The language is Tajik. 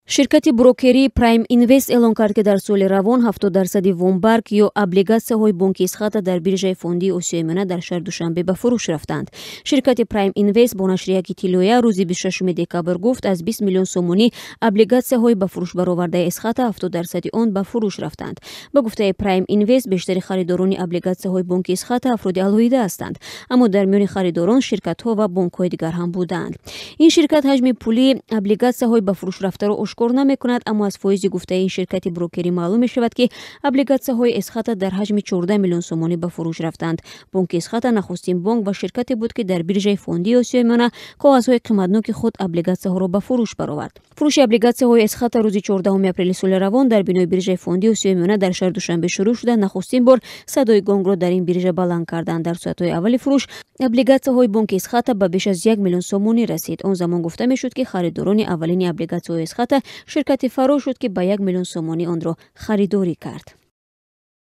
Ширкати брокерии Prime Invest эълон кард, ки дар соли равон 70% вомбарг ё облигатсияҳои бонки Эсхата дар биржаи фондии Осиёи Миёна дар шаҳри Душанбе ба фурӯш рафтанд. Ширкати Prime Invest бо нашри як иттилоия рӯзи 26 декабр гуфт, аз 20 миллион сомонӣ облигатсияҳои ба фурӯш баровардаи Эсхата 70% он ба фурӯш рафтанд. Ба гуфтаи Prime Invest, бештари харидорони облигатсияҳои бонки Эсхата афроди алоҳида ҳастанд, аммо дар миёни харидорон ширкатҳо ва бонкҳои дигар ҳам буданд. Ин ширкат ҳаҷми пулии облигатсияҳои ба фурӯш рафтаро ошкор намекунад, аммо аз фоизи гуфтаи ин ширкати брокерӣ маълум мешавад, ки облигатсияҳои Эсхата дар ҳаҷми 14 миллион сомонӣ ба фурӯш рафтанд. Бонки Эсхата нахустин бонк ва ширкате буд, ки дар биржаи фондии Осиёи Миёна коғазҳои қиматноки худ облигатсияҳоро ба фурӯш баровард. Фурӯши облигатсияҳои Эсхата рӯзи 14 апрели соли равон дар бинои биржаи фондии Осиёи Миёна дар шаҳри Душанбе шурӯъ шуда, нахустин бор садои гонгро дар ин биржа баланд карданд. Дар соатҳои аввали фурӯш облигатсияҳои бонки Эсхата ба беш аз 1 миллион сомонӣ расид. Он замон гуфта мешуд, ки харидорони аввалини облигатсияҳои Эсхата ширкати Фаро шуд, ки ба 1 миллион сомонӣ онро харидорӣ кард.